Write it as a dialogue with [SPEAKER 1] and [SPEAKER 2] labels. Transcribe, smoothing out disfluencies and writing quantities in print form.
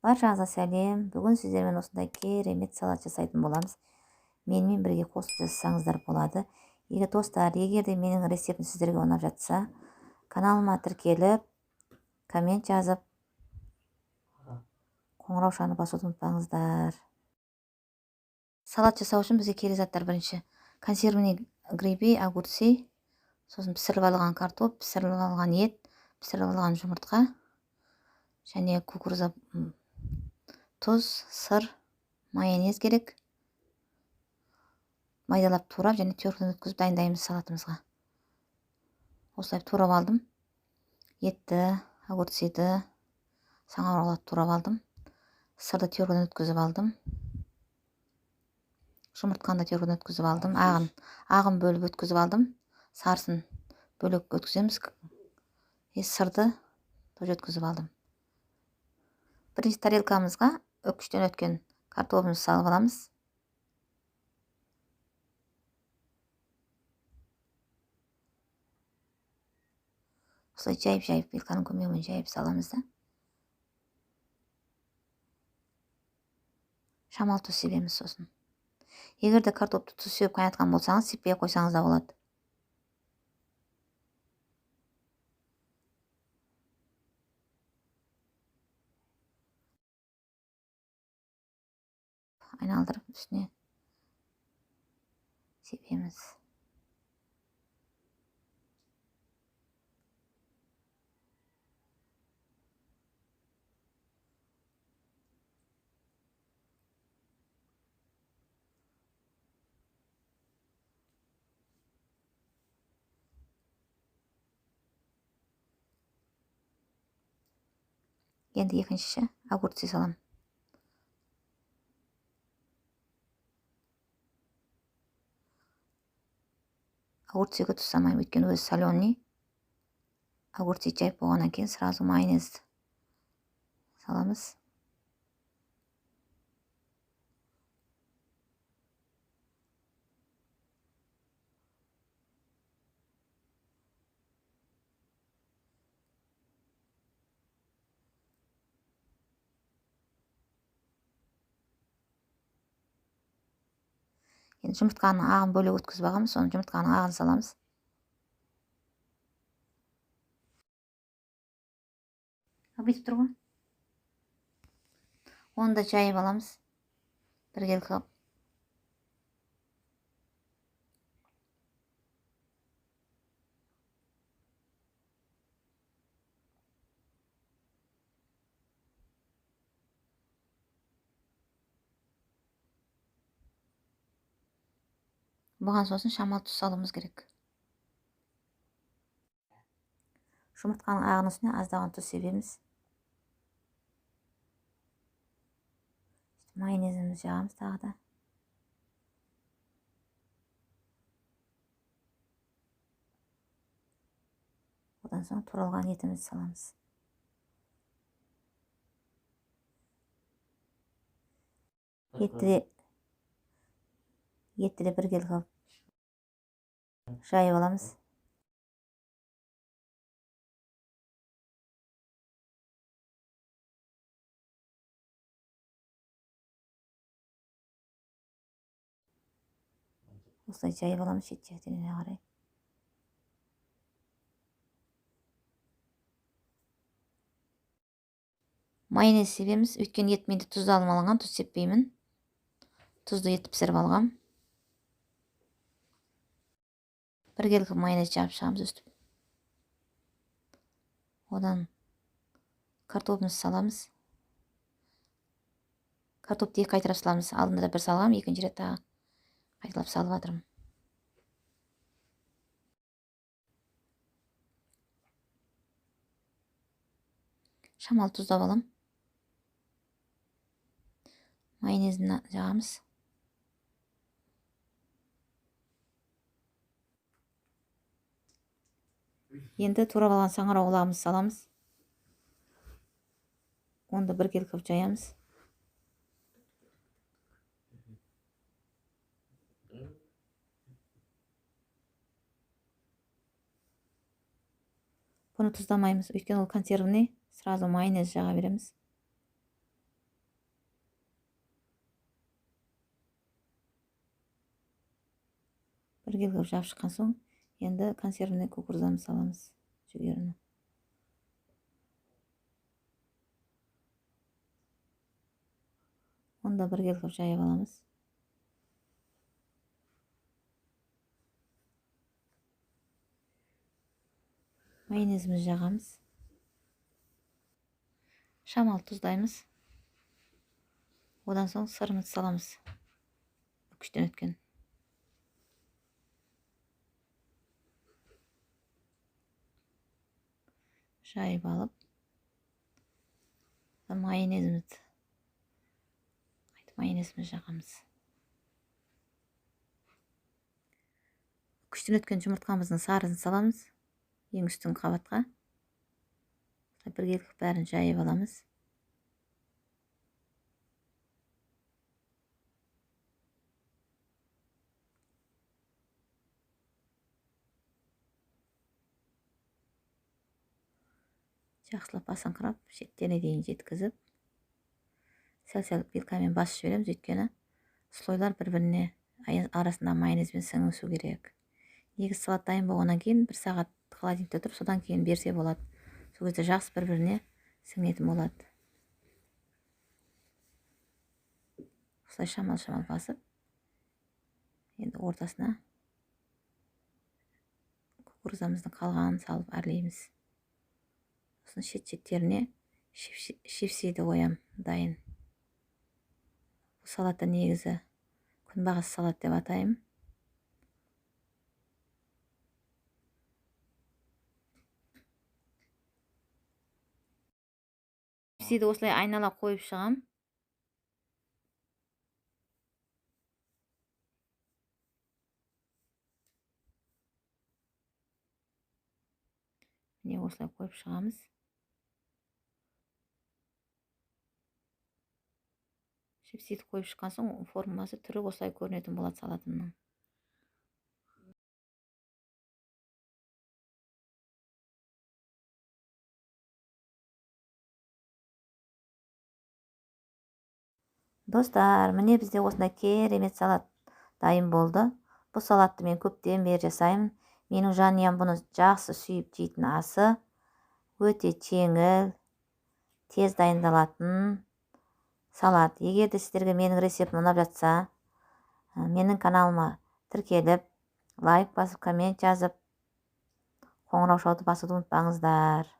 [SPEAKER 1] Баршаңызға сәлем. Бүгін сіздермен осындай керемет салат жасайтын боламыз. Менімен бірге қосып жасасаңыздар болады. Егер достар, егер де менің рецептім сіздерге ұнап жатса, каналыма тіркеліп, коммент жазып, қоңыраушаны басуды ұмытпаңыздар. Салат жасау үшін бізге керек заттар: бірінші консервный грибы, огурцы, сосын пісіріліп алған картоп, пісіріліп алған ет, пісіріліп алған жұмыртқа және кукуруза, тұз, сыр, майонез керек. Майдалап турап және теркіден өткізіп дайындаймыз салатымызға. Осылай турап алдым. Етті, огурцыды, саңырауқұлақты турап алдым. Сырды теркіден өткізіп алдым. Жұмыртқаны да теркіден өткізіп алдым. Ағын бөліп өткізіп алдым. Сарысын бөлек өткіземіз. Сырды тоже өткізіп алдым. Бірінші тарелкамызға үкіштен өткен картобымызды салып аламыз. Осылай жайып-жайып, вилканың көмегімен жайып саламыз да. Шамалы тұз себеміз сосын. Егер де картопты тұз сеуіп қайнатқан болсаңыз, сеппей қойсаңыз да болады. Айналдырып үстіне себеміз. Енді екіншісі огурцы саламын. Огурцыға тұз салмаймын, өйткені өзі соленый. Огурцы жайып болғаннан кейін сразу майонез саламыз. Енді жұмыртқаның ағын бөлек өткізіп алғанбыз, соны жұмыртқаның ағын саламыз. Бүйтіп тұр ғой. Оны да жайып аламыз. Біргелкі қылып. Бұған сосын шамалы тұз салуымыз керек. Жұмыртқаның ағының үстіне аздаған тұз себеміз. Майонезімізді жағамыз тағы да. Одан соң туралған етімізді саламыз. Етті де біргелі қылып жайып аламыз. Осылай жайып аламыз шет жақтарына қарай. Майонез себеміз. Өйткені ет менде тұзды алмаланған, тұз сеппеймін. Тұзды етті пісіріп алғам. Біргелкі майонез жағып шығамыз өстіп. Одан картопымызды саламыз. Картопты екі қайтарып саламыз. Алдында да бір салғам, екінші рет тағы қайталап салып жатырмын. Шамалы тұздап аламын. Майонезін жағамыз. Енді турап алған саңырауқұлағымызды саламыз. Оны да біргелкі қылып жаямыз. Бұны тұздамаймыз, өйткені ол консервный. Сразу майонез жаға береміз. Біркелкі қылып жауып шыққан соң, енді консервный кукурузамызды саламыз, жүгеріні. Оны да біркелкі қылып жайып аламыз. Майонезімізді жағамыз. Шамалы тұздаймыз. Одан соң сырымызды саламыз. Үкіштен өткен. Жайып алып, майонезімізді жағамыз. Үкіштен өткен жұмыртқамыздың сарысын саламыз. Ең үстіңгі қабатқа. Біркелкі бәрін жайып аламыз. Жақсылап басыңқырап, шеттеріне дейін жеткізіп, сәл-сәл вилкамен басып жібереміз, өйткені слойлар бір-біріне арасында майонезбен сіңісу керек. Негізі салат дайын болғаннан кейін 1 сағат холодильникте тұрып, содан кейін берсе болады. Сол кезде жақсы бір-біріне сіңетін болады. Осылай шамал-шамал басып, енді ортасына кукурузамыздың қалғанын салып әрлейміз. Сосын шет-шеттеріне шипсиді қоям дайын. Бұл салатты негізі күнбағыс салат деп атаймын. Шипсиді осылай айнала қойып шығам. Міне осылай қойып шығамыз. Шипсиді қойып шыққан соң формасы түрі осылай көрінетін болады салатымның. Достар, міне бізде осындай керемет салат дайын болды. Бұл салатты мен көптен бері жасаймын. Менің жанұям бұны жақсы сүйіп жейтін асы. Өте жеңіл, тез дайындалатын салат. Егер де сіздерге менің рецептім ұнап жатса, менің каналыма тіркеліп, лайк басып, коммент жазып, қоңыраушауды басуды ұмытпаңыздар.